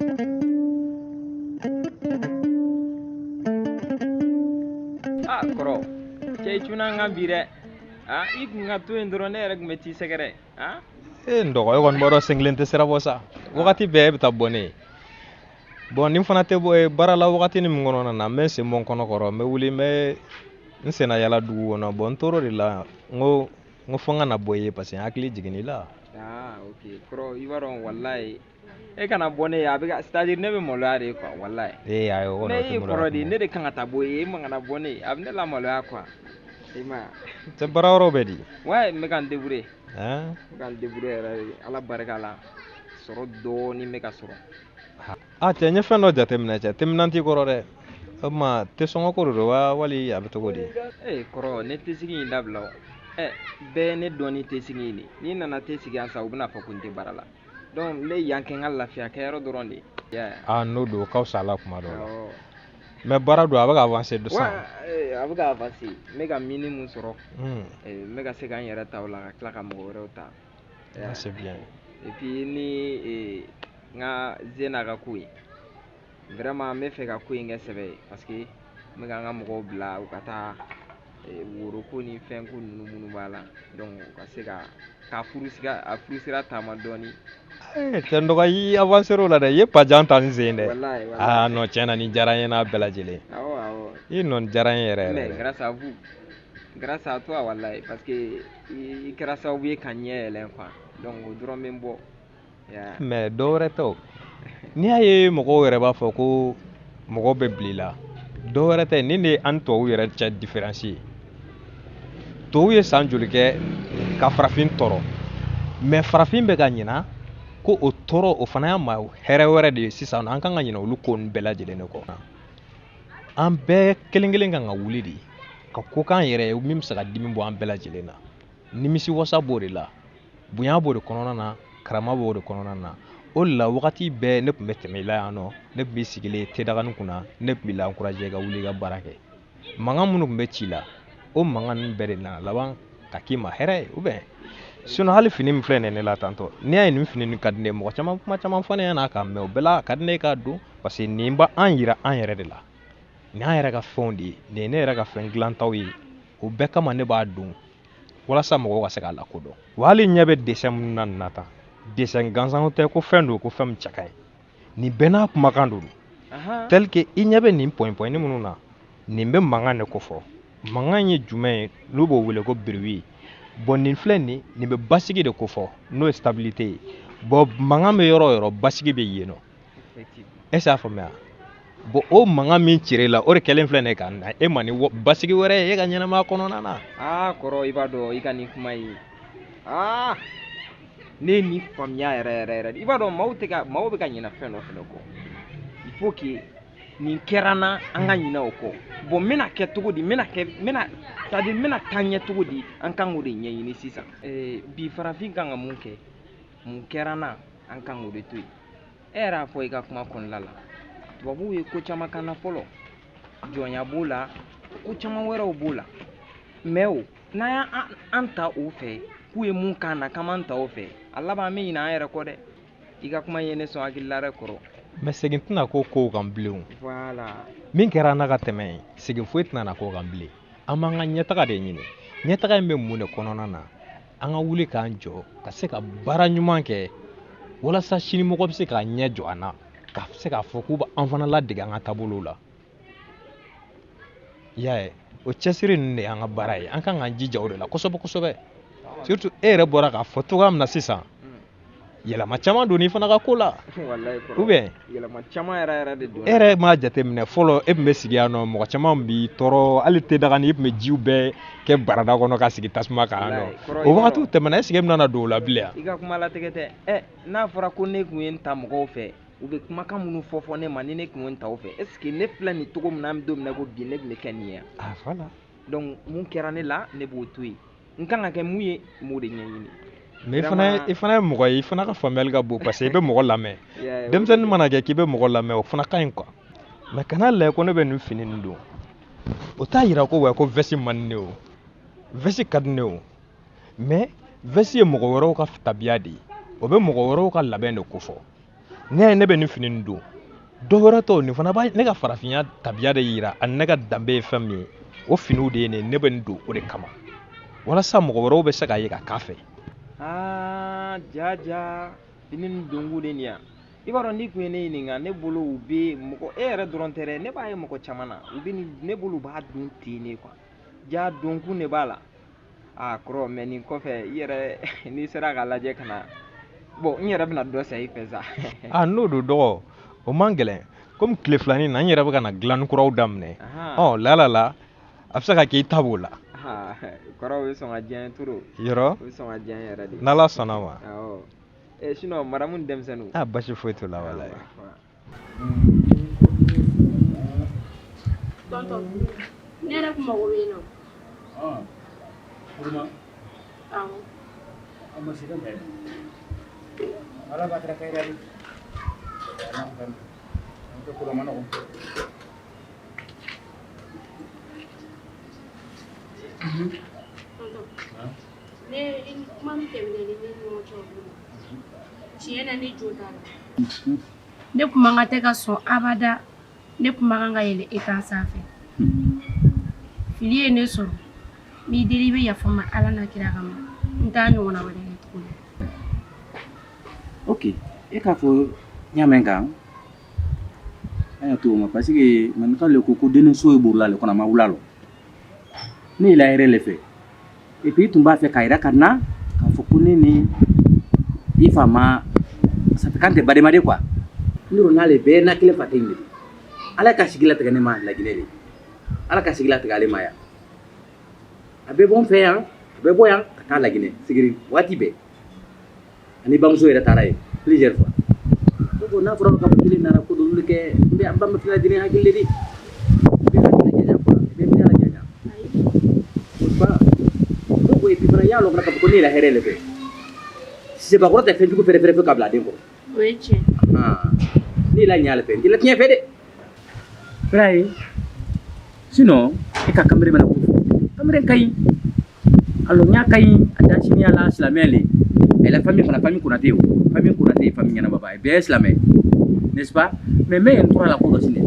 Ah kɔrɔ, cɛ i cunna an kan bi dɛ. Ah, i kun ka to yen dɔrɔn, ne yɛrɛ kun bɛ t'i sɛgɛrɛ. Ah? E n dɔgɔ, e kɔni b'a dɔn sen kelen tɛ sira bɔ sa. Wagati bɛɛ e bɛ taa bɔ ne ye. Bon, ni fana tɛ bɔ baara la wagati min kɔnɔna na, n bɛ n sen bɔ n kɔnɔ kɔrɔ, n bɛ wuli, n bɛ n senna yala dugu kɔnɔ. Bon, n tor'o de la, n ko fo n ka na bɔ i ye parce que n hakili jiginn'i la. Ah, ok. Kɔrɔ, i b'a dɔn, walayi, e kana bɔ ne ye, a bɛ ka, c'est à dire ne bɛ maloya de quoi, walayi. Ee ayi, o kɔni Ne o tɛ ye maloya kɔrɔ de ye, kuma. Ne de kan ka taa bɔ i ye, e man ka na bɔ ne ye, a bɛ ne lamaloya quoi. I ma ye wa? Cɛ, baara wɛrɛw bɛ di? Ouais, n bɛ ka n débrouiller. Hein? N bɛ ka n débrouiller yɛrɛ de, Ala barika la. Sɔrɔ dɔɔnin bɛ ka sɔrɔ. Ah cɛ, n ye fɛn dɔ jateminɛ, cɛ, timinanti kɔrɔ dɛ. O tuma te sɔngɔ ko de don wa, wali a bɛ cogo di? Ee kɔrɔ, ne tɛ sigi in dabila o. Ɛ, bɛɛ ye ne dɔn ni te sigi in de. N'i nana te sigi yan sa, u bɛna fɔ ko n tɛ baara la. Donc n bɛ yan kɛ n ka lafiya kɛyɔrɔ dɔrɔn de. Yeah. Ah n'o don, o ka fisa a la kuma dɔw la. Awɔ. Mais baara don, a bɛ ka avancer sisan. Ouais, a bɛ ka avancer. N bɛ ka mini mun sɔrɔ. N bɛ ka se ka n yɛrɛ ta o la, ka tila ka mɔgɔ wɛrɛw ta. Ah, c'est bien. Et puis ni n ka Zena ka ko ye. Vraiment n bɛ fɛ ka ko in kɛ sɛbɛ ye parce que n bɛ ka n ka mɔgɔw bila u ka taa woroko ni fɛnko ninnu minnu b'a la, donc u ka se ka k'a furu sira, a furu sira taama dɔɔni. Eh, cɛ n dɔgɔ, i avancer o la dɛ, i ye pajan ta n sen dɛ. Walayi, walayi. Ah non, tiɲɛ na nin diyara n ye n'a bɛɛ lajɛlen. Awɔ, awɔ. I nɔ nin diyara n ye yɛrɛ yɛrɛ. Mais grâce à vous, grâce à toi, walayi, parce que i kɛra sababu ye ka ɲɛ yɛlɛn quoi, donc o dɔrɔn bɛ n bɔ. Yeah. Mais dɔ wɛrɛ tɛ o. N'i y'a ye mɔgɔw yɛrɛ b'a fɔ ko mɔgɔw bɛ bila i la, dɔ wɛrɛ tɛ, nin de ye an tubabuw yɛrɛ cɛ différence ye. Tubabuw ye san joli kɛ ka farafin tɔɔrɔ, mais farafin bɛ ka ɲina ko o tɔɔrɔ o fana y'a ma hɛrɛ wɛrɛ de ye sisan. An kan ka ɲinɛ olu ko ninnu bɛɛ lajɛlen de kɔ. An bɛɛ kelen kelen kan ka wuli de ka ko k'an yɛrɛ ye min bɛ se ka dimi bɔ an bɛɛ lajɛlen na. Nimisi wasa b'o de la, bonya b'o de kɔnɔna na, karama b'o de kɔnɔna na. O de la wagati bɛɛ ne tun bɛ tɛmɛ i la yan nɔ, ne tun bɛ sigilen tedagani kunna, ne tun b'i la encourager ka wuli i ka baara kɛ. Mankan minnu tun bɛ ci la, o mankan ninnu bɛɛ de nana laban ka k'i ma hɛrɛ ye. Ou bien sinon hali fini min filɛ nin ye ne la tantɔ, n'i y'a ye nin fini nin ka di ne ye, mɔgɔ caman kuma caman fɔ ne ɲɛna k'a mɛn, o bɛɛ la a ka di ne ye k'a don parce que nin b'an yira an yɛrɛ de la. Nin y'an yɛrɛ ka fɛnw de ye, nin ye ne yɛrɛ ka fɛn dilantaw ye, o bɛɛ kama ne b'a don walasa mɔgɔw ka se k'a lakodɔn. Wa hali ɲɛ bɛ dessin minnu na nin na tan, dessin gansanw tɛ ko fɛn don ko fɛn min cɛ ka ɲi, nin bɛɛ n'a kumakan don. Tel que i ɲɛ bɛ nin point point minnu na, nin bɛ mankan de kofɔ. Mankan ye jumɛn ye? N'u b'o wele ko bruit. Bon, nin filɛ nin, nin bɛ basigi de kofɔ, n'o ye stabilité ye. Bon, mankan bɛ yɔrɔ o yɔrɔ, basigi bɛ yen nɔ. Est ce que y'a faamuya? Bon, o mankan min cir'e la, o de kɛlen filɛ nin ye ka na e ma ni basigi wɛrɛ ye e ka ɲɛnamaya kɔnɔna na. Aa kɔrɔ, i b'a dɔn i ka nin kuma in, aa ne ye nin faamuya yɛrɛ yɛrɛ yɛrɛ. I b'a dɔn maaw tɛ ka, maaw bɛ ka ɲinɛ fɛn dɔ fɛnɛ kɔ. Il faut que nin kɛra n na, an ka ɲinɛ o kɔ. Bon, n bɛna kɛ cogo di? N bɛna kɛ, n bɛna, c'est à dire n bɛna taa ɲɛ cogo di? An kan k'o de ɲɛɲini sisan. Bi farafin kan ka mun kɛ? Mun kɛra n na? An kan k'o de to yen. E yɛrɛ y'a fɔ i ka kuma kɔnɔna la, tubabuw ye ko caman k'an na fɔlɔ, jɔnya b'o la, ko caman wɛrɛw b'o la. Mais o n'an y'an ta o fɛ k'u ye mun k'an na, k'an m'an ta o fɛ, a laban an bɛ ɲinɛ an yɛrɛ kɔ dɛ. I ka kuma ye ne sɔn hakili la dɛ kɔrɔ. Mais segin tɛna k'o kow kan bilen o. Voilà. Min kɛra an na ka tɛmɛ, segin foyi tɛna na k'o kan bilen. An b'an ka ɲɛtaga de ɲini. Ɲɛtaga in bɛ mun de kɔnɔna na? An ka wuli k'an jɔ ka se ka baara ɲuman kɛ walasa sini mɔgɔ bɛ se k'a ɲɛ jɔ an na, ka se k'a fɔ k'u b'an fana ladege an ka taabolow la. I y'a ye, o cɛsiri ninnu de y'an ka baara ye. An kan k'an jija o de la kosɛbɛ kosɛbɛ. Surtout e yɛrɛ bɔra k'a fɔ cogoya min na sisan, yɛlɛma caman donn'i fana ka ko la. Walayi kɔrɔ. Ou bien yɛlɛma caman yɛrɛ yɛrɛ de donna. E yɛrɛ m'a jateminɛ fɔlɔ, e tun bɛ sigi yan nɔ, mɔgɔ caman b'i tɔɔrɔ, hali te dagani i tun bɛ jiw bɛɛ kɛ barada kɔnɔ ka sigi tasuma kan yan nɔ. Walayi, kɔrɔ, O i b'a wagatiw dɔn. tɛmɛna, est ce que e bɛna na don o la bilen yan? I ka kuma latigɛ tɛ. Ɛ, n'a fɔra ko ne tun ye n ta mɔgɔw fɛ, u bɛ kumakan minnu fɔ fɔ ne ma, ni ne tun ye n ta o fɛ, est ce que ne filɛ nin cogo min na, an bɛ don min na ko bi, ne tun bɛ kɛ nin ye yan? Ah, voilà. Donc mun kɛra ne la, ne b'o to yen. N kan ka kɛ mun ye, n b'o de ɲɛɲini. Mais i fana ye mɔgɔ ye, i fana ka faamuyali ka bon parce que i bɛ mɔgɔ lamɛn. Yeah, Denmisɛnnin mana kɛ k'i bɛ mɔgɔ lamɛn, o fana ka ɲi quoi. Mais kana lajɛ ko ne bɛ nin fini nin don, o t'a yira ko wa ko veste man di ne o. Veste ka di ne o. Mais veste ye mɔgɔ wɛrɛw ka tabiya de ye. O bɛ mɔgɔ wɛrɛw ka labɛn de kofɔ. N'i y'a ye ne bɛ nin fini nin don, dɔ wɛrɛ tɛ o, nin fana b'a ne ka farafinya tabiya de yira ani ne ka danbe ye fɛn min ye. O finiw de ye nin ye, ne bɛ nin don o de kama, walasa mɔgɔ wɛrɛw bɛ se k'a ye ka k'a fɛ. Aa, ja ja, fini nin donkun de nin ya. I b'a dɔn, n'i tun ye ne ɲininka, ne bolo u bɛ mɔgɔ, e yɛrɛ dɔrɔn tɛ dɛ, ne b'a ye mɔgɔ caman na, u bɛ nin, ne bolo u b'a don ten de quoi. Ja donkun de b'a la. Aa kɔrɔ, mais nin kɔfɛ i yɛrɛ n'i sera k'a lajɛ ka na, bon, n yɛrɛ bɛna dɔ san i fɛ sa. Aa, n'o don dɔgɔ, o man gɛlɛn. Komi tile filanin na n yɛrɛ bɛ ka na dilanni kuraw daminɛ. Ɔ lala la, a bɛ se ka kɛ i ta b'o la. Kɔrɔ, o bɛ sɔn ka diya n ye trop. Yɔrɔ? O bɛ sɔn ka diya n yɛrɛ de. N'Ala sɔnna ma. Awɔ. Eh, sinon madamu ni denmisɛnninw? Aa, basi foyi t'u la walayi. Tonton, ne yɛrɛ kun mago bɛ yen nɔ. Kuruma. Awɔ. An ma se ka mɛn. Ala b'a kɛra kayira de. An tɛ ko ma nɔgɔn. Tonton, ne i ni kuma min tɛmɛna ni ne ni ɲɔgɔn cɛ o don, tiɲɛ na ne jo t'a la. Ne kun man kan tɛ ka sɔn abada. Ne kun man kan ka yɛlɛ e kan sanfɛ. Fili ye ne sɔrɔ. N b'i deli, i bɛ yafa n ma Ala n'a kira kama. N t'a ɲɔgɔnna wɛrɛ kɛ tuguni. Ok, e k'a fɔ ɲa mɛn kan, an y'a to o ma parce que maninka le ko ko denni so ye borila le kɔnɔ, a ma wula lɔ. Ne y'i la hɛrɛ le fɛ. Et puis i tun b'a fɛ k'a yira ka na k'a fɔ ko ne ni i fa ma, ça fait k'an tɛ badenma de quoi. Ne rɔ n'ale bɛɛ na kelen fa tɛ yen de. Ala ka sigi latigɛ ne ma Laginɛ de. Ala ka sigi latigɛ ale ma yan. A bɛ bɔ n fɛ yan, a bɛ bɔ yan ka taa Laginɛ sigiri waati bɛɛ. Ani bamuso yɛrɛ taara yen plusieurs fois. Donc n'a fɔra k'a fɔ kelen nana ko dɔlu kɛ, n bɛ an ba filɛ jɛnɛ hakili de di. I bɛ hakili lajɛ quoi, i bɛ miiri la janya. N'est-ce pas? Donc et puis fana y'a lɔn fana k'a fɔ ko ne yɛrɛ hɛrɛ le fɛ. Sebakɔrɔ tɛ fɛn jugu fɛrɛ fɛrɛ fɛ ka bila a den kɔrɔ. O ye tiɲɛ. Ne la ɲa le fɛ, n tɛ la tiɲɛ fɛ dɛ. Fɛrɛ ye. Sinon, e ka kamalen mana ko fɔ. Kamalen ka ɲi. Alors ɲa ka ɲi, a dansiniya la silamɛ le. Et la famille fana, famille Konate o. Famille Konate ye famille ɲɛnama ba ye. Bɛɛ ye silamɛ. N'est-ce pas? Mais n tora la ko dɔ sini.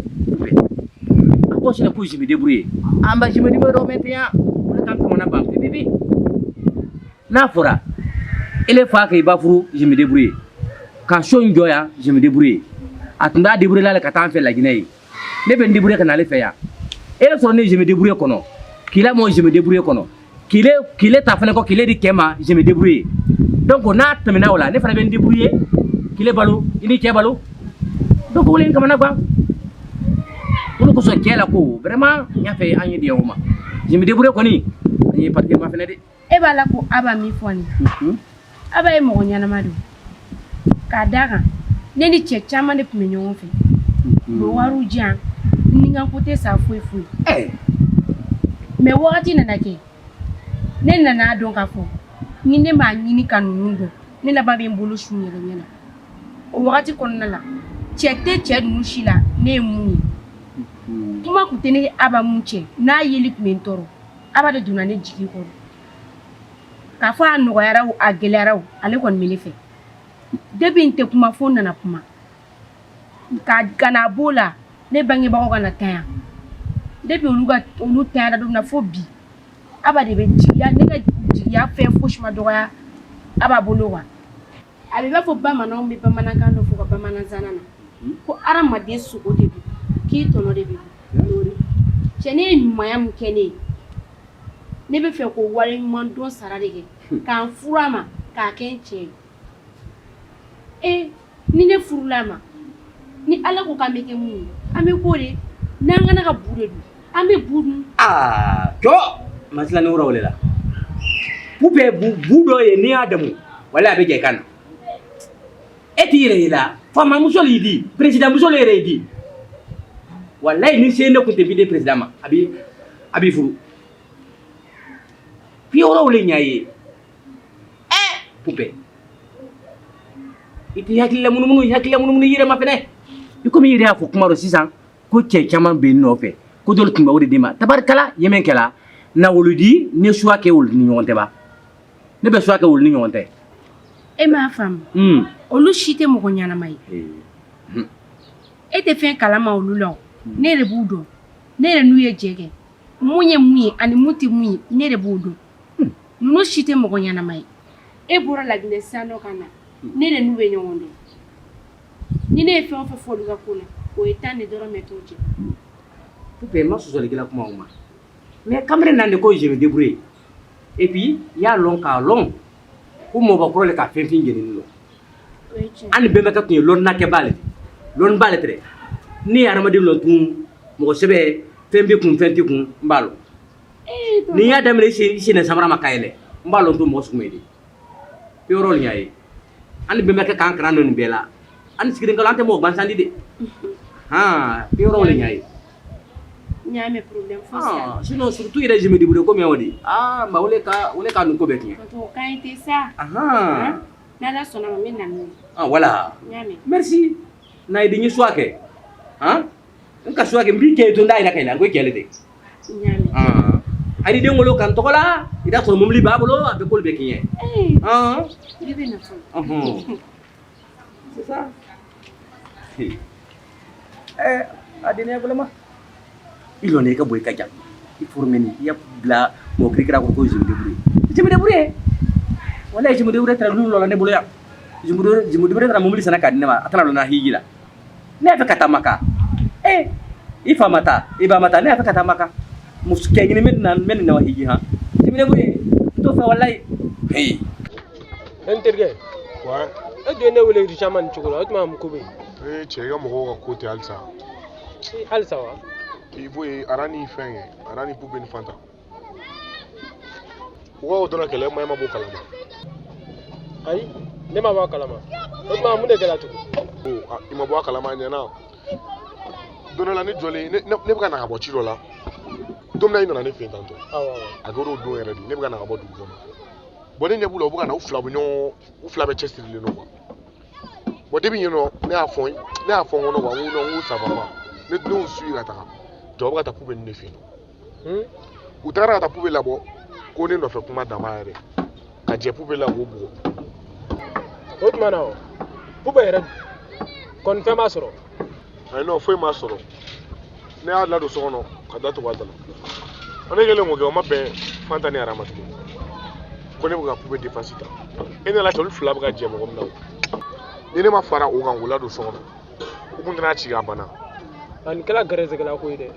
A ko sini ko je me débrouille. An ba je me débrouille dɔ maintenant. O de k'an kamana ban pipipi. N'a fɔra ele fa k'i ba furu, je me débrouille. Ka so in jɔ yan, je me débrouille. A tun b'a débrouiller la ka taa an fɛ Laginɛ ye. Ne bɛ n débrouiller ka na ale fɛ yan. E yɛrɛ sɔrɔ ne je me débrouille kɔnɔ. K'i lamɔ je me débrouille kɔnɔ. K'ile ta fana kɔ k'ile di cɛ ma, je me débrouille. Donc n'a tɛmɛna o la, ne fana bɛ n débrouiller k'ile balo, i ni cɛ balo. Donc o le ye n kamana gan. O de kosɔn cɛ la ko vraiment n y'a fɛ an ye diɲɛ o ma. Je me débrouille kɔni, an ye parti ma fɛnɛ dɛ. E b'a la ko Aba min fɔ nin ye. Aba ye mɔgɔ ɲɛnama de ye. K'a d'a kan, ne ni cɛ caman de tun bɛ ɲɔgɔn fɛ. U bɛ wariw di yan, ni n ka ko tɛ sa foyi foyi. Mais wagati nana kɛ, ne nana dɔn k'a fɔ ni ne m'a ɲini ka ninnu dɔn, ne laban bɛ n bolo su yɛrɛ ɲɛ na. O wagati kɔnɔna la, cɛ tɛ cɛ ninnu si la ne ye mun ye. Kuma tun tɛ ne ni Aba mun cɛ, n'a yeli tun bɛ n tɔɔrɔ. Aba de donna ne jigi kɔrɔ. K'a fɔ a nɔgɔyara o, a gɛlɛyara o, ale kɔni bɛ ne fɛ. Depuis n tɛ kuma fo n nana kuma. Ka na b'o la, ne bangebagaw ka na tanya. Depuis olu ka olu tanyara don min na fo bi, Aba de bɛ jigiya, ne ka jigiya fɛn fosi ma dɔgɔya Aba bolo quoi. A bɛ i b'a fɔ bamananw bɛ bamanankan dɔ fɔ ka bamananzana na. Ko hadamaden sogo de don, k'i tɔnɔ de bɛ dun. Cɛ, ne ye ɲumanya min kɛ ne ye, ne bɛ fɛ k'o waleɲuman dɔn sara de kɛ k'an furu a ma k'a kɛ n cɛ ye. E ni ne furula a ma, ni Ala ko k'an bɛ kɛ mun ye, an bɛ k'o de. N'an kana ka bu de dun, an bɛ bu dun. Aa, cɔ masila ni wura o de la. Bu bɛɛ bu bu dɔ ye, n'i y'a damu wala a bɛ jɛ i kan na. E t'i yɛrɛ ye la, faama muso le y'i di, président muso le yɛrɛ y'i di. Walayi ni se ne kun tɛ bi di président ma, a b'i furu. F'i yɔrɔw le ɲa ye. Poupée. I t'i hakili la munumunu, i hakili la munumunu i yɛrɛ ma fɛnɛ. I komi i yɛrɛ y'a fɔ kuma dɔ sisan ko cɛ caman bɛ n nɔfɛ ko dɔlu tun bɛ o de d'i ma. Tabarikala ye min kɛla na wolo di ne suwa kɛ olu ni ɲɔgɔn tɛ ba. Ne bɛ suwa kɛ olu ni ɲɔgɔn tɛ. E m'a faamu. Olu si tɛ mɔgɔ ɲɛnama ye. E tɛ fɛn kalama olu la o. Ne de b'u dɔn. Ne yɛrɛ n'u ye jɛ kɛ. Mun ye mun ye ani mun tɛ mun ye, ne de b'o dɔn. Ninnu si tɛ mɔgɔ ɲɛnama ye. E bɔra Laginɛ sisan nɔ ka na. Ne de n'u bɛ ɲɔgɔn dɔn. Ni ne ye fɛn o fɛn fɔ olu ka ko la, o ye 10 de dɔrɔn t'o jɛ. Poupée, ma sɔsɔlikɛla kuma o ma. Mais kamalen nan de ko je me débrouille. Et puis, i y'a lɔn k'a lɔn ko mɔgɔbakɔrɔ le ka fɛn fin jenini lɔ. O ye tiɲɛ. An ni bɛnbakɛ tun ye lɔnnakɛba le di. Lɔnniba le tɛ. Ne ye hadamaden lɔn tun mɔgɔ sɛbɛ fɛn b'i kun fɛn t'i kun n b'a lɔn. Ni y'a daminɛ i sen samara ma ka yɛlɛ n b'a lɔn tun mɔgɔ sugu ye di. Yɔrɔ nin y'a ye. An ni bɛnbakɛ k'an kalan nin bɛɛ la. An ni sigilen an tɛ mɔgɔ gansan di dɛ. Han, yɔrɔ nin y'a ye. N y'a mɛn problème fosi t'a la. Ah, sinon surtout yɛrɛ je me débrouille komi y'o di. Ah, ma o le ka nin ko bɛɛ tiɲɛ. Tonton o ka ɲi ten sa. Ahan. N'Ala sɔnna ma n bɛ na n'o ye. Ah, voilà. N y'a mɛn. Merci. Na ye di n ye choix kɛ. Han? N ka choix kɛ n b'i kɛ to n da yira ka yɛlɛ n ko i kɛlɛ de. N y'a mɛn. Ah. A di den wolo kan tɔgɔ la, i t'a sɔrɔ mobili b'a bolo, a bɛ k'olu bɛɛ k'i ɲɛ. Ee, Ah. ne bɛ na fɔlɔ. Ɔhɔn. C'est ça. Eh, a denya boloma. I lɔnna i ka bɔ i ka jan. I formé ni i y'a bila mɔgɔ kirikira ko ko je me débrouille. Je me débrouille. Walahi je me débrouille taara lu lɔ ne bolo yan. Je me débrouille taara mobili sanna k'a di ne ma, a taara lɔnna hiji la. Ne y'a fɛ ka taa Maka. Eh, i fa ma taa, i ba ma taa, ne y'a fɛ ka taa Maka. Muso kɛ ɲini n bɛ nin na hiji han. Je me débrouille. N t'o fɛ walahi. Hey. N terikɛ. Ouais. E dun ye ne wele urgemment nin cogo la, o tuma mun ko bɛ yen? Ee cɛ i ka mɔgɔw ka ko tɛ halisa. Ee halisa wa? I b'o ye Ara ni fɛn kɛ, Ara ni Poupée ni Fanta. U ka o dɔrɔn kɛlɛ ma e ma b'o kalama. Ayi, ne ma bɔ a kalama. O tuma mun de kɛra tugun? O i ma bɔ a kalama a ɲɛna. Don dɔ la ne jɔlen ne bɛ ka na ka bɔ ci dɔ la. Don min na i nana ne fɛ yen tantɔ. Awɔ awɔ. A kɛra o don yɛrɛ de, ne bɛ ka na ka bɔ dugu kɔnɔ. Bon ne ɲɛ b'u la u bɛ ka na u fila bɛ ɲɔgɔn u fila bɛɛ cɛsirilen don quoi. Bon depuis yen nɔ ne y'a fɔ n kɔnɔ quoi n ko non n ko ça va pas. Ne y'u suivi ka taga. Jɔ bɛ ka taa Poupée ninnu de fɛ yen nɔ. U tagara ka taa Poupée labɔ ko ne nɔfɛ kuma dama yɛrɛ ka jɛ Poupée la k'o bugɔ. O tuma na o Poupée yɛrɛ kɔni fɛn b'a sɔrɔ. Ayi non foyi m'a sɔrɔ. Ne y'a ladon so kɔnɔ ka da tugu a da la. Ne kɛlen k'o kɛ o ma bɛn Fanta ni Ara ma tuguni. Ko ne bɛ ka Poupée défense ta. E nana cɛ olu fila bɛ ka jɛ mɔgɔ min na o. Ni ne ma fara o kan k'o ladon so kɔnɔ u kun tɛna ci k'a banna. A nin kɛra gɛrɛsɛgɛla ko ye dɛ.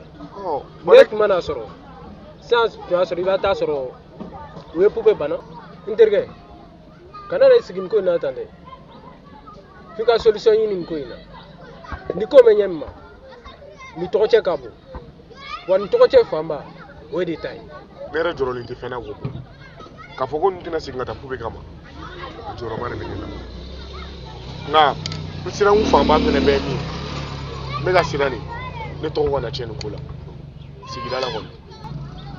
Ne tun mana sɔrɔ sisan tun y'a sɔrɔ i b'a taa sɔrɔ u ye Poupée bana. N terikɛ kana ne sigi nin ko in na tan dɛ. F'i ka solution ɲini nin ko in na. Ni ko bɛ ɲɛ min ma nin tɔgɔcɛ ka bon wa nin tɔgɔcɛ fanba o ye de ta ye. Ne yɛrɛ jɔrɔlen tɛ fɛn na k'o bɔ. K'a fɔ ko ninnu tɛna segin ka taa Poupée kama a jɔyɔrɔba de bɛ ne la. Nka n sirankun fanba fɛnɛ bɛ min ye n bɛ ka siran de ne tɔgɔ kana tiɲɛ nin ko la sigida la kɔni.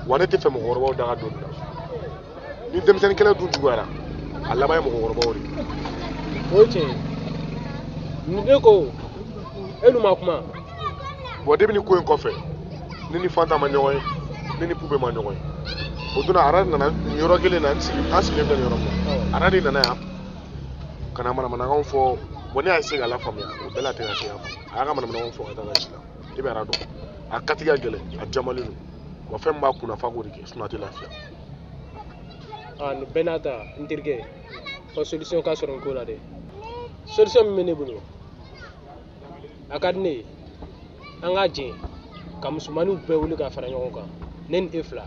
Wa ne tɛ fɛ mɔgɔkɔrɔbaw da ka don nin na. Ni denmisɛnnin kɛlɛ dun juguyara a laban ye mɔgɔkɔrɔbaw de ye. O ye tiɲɛ ye. Ne ko e dun ma kuma. Bon depuis nin ko in kɔfɛ ne ni Fanta ma ɲɔgɔn ye ne ni Poupée ma ɲɔgɔn ye. O donna Ara nana nin yɔrɔ kelen na an sigilen filɛ nin yɔrɔ min na. Ara de nana yan ka na manamanakanw fɔ. Bon ne y'a essayer k'a lafaamuya o bɛɛ la a tɛ ka se k'a faamu. A y'a ka manamanakanw fɔ ka taa ka ci la. E bɛ Ara dɔn. A kati ka gɛlɛn a jamalen don. Wa fɛn min b'a kunna f'a k'o de kɛ sinon a tɛ lafiya. Ah nin bɛɛ n'a ta n terikɛ fɔ solution ka sɔrɔ nin ko la dɛ. Solution min bɛ ne bolo a ka di ne ye an ka jɛ ka musomaninw bɛɛ wuli ka fara ɲɔgɔn kan ne ni e fila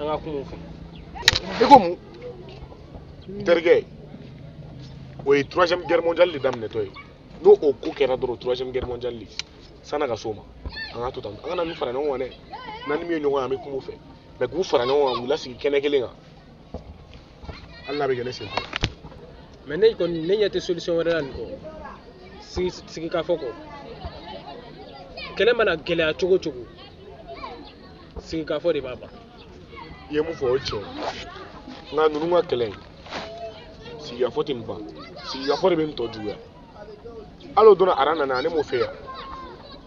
an ka kuma u fɛ. I ko mun? N terikɛ o ye troisième guerre mondiale de daminɛtɔ ye. N'o o ko kɛra dɔrɔn troisième guerre mondiale de san'a ka s'o ma an ka to tan an kana ninnu fara ɲɔgɔn kan dɛ. N'an ni min ye ɲɔgɔn ye an bɛ kuma u fɛ mais k'u fara ɲɔgɔn kan k'u lasigi kɛnɛ kelen kan hali n'a bɛ kɛ ne sen tɛ. Mais ne kɔni ne ɲɛ tɛ solution wɛrɛ la nin kɔ sigikafɔ kɔ. Kɛlɛ mana gɛlɛya cogo o cogo sigikafɔ de b'a ban. I ye mun fɔ o ye tiɲɛ ye nka ninnu ka kɛlɛ in sigikafɔ tɛ nin ban sigikafɔ de bɛ nin tɔ juguya. Hali o donna Ara nana ne m'o fɛ yan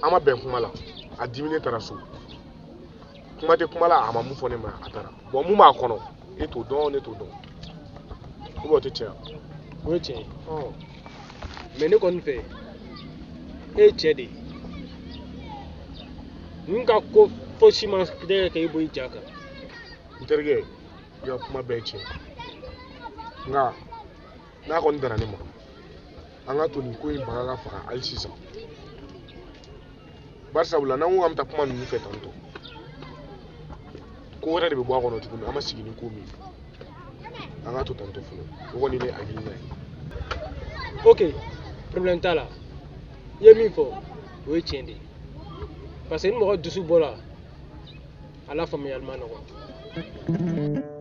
an ma bɛn kuma la a diminen taara so kuma tɛ kuma la a ma mun fɔ ne ma a taara. Bon mun b'a kɔnɔ e t'o dɔn ne t'o dɔn ou bien o tɛ tiɲɛ ye. O ye tiɲɛ ye. Mais ne kɔni fɛ E ye cɛ de ye. Ninnu ka ko fosi ma tɛ k'e bɔ i ja kan. N terikɛ, i ka kuma bɛɛ ye tiɲɛ, nka n'a kɔni danna ne ma, an ka to nin ko in baga ka faga hali sisan, bari sabula n'an ko k'an bɛ taa kuma ninnu fɛ tantɔ, ko wɛrɛ de bɛ bɔ a kɔnɔ tuguni, an ma sigi ni ko min ye. An ka to tantɔ fɔlɔ, o kɔni ne hakilina ye. Ok, problème t'a la. I ye min fɔ, o ye tiɲɛ de ye, parce que ni mɔgɔ dusu bɔra a la, faamuyali ma nɔgɔn.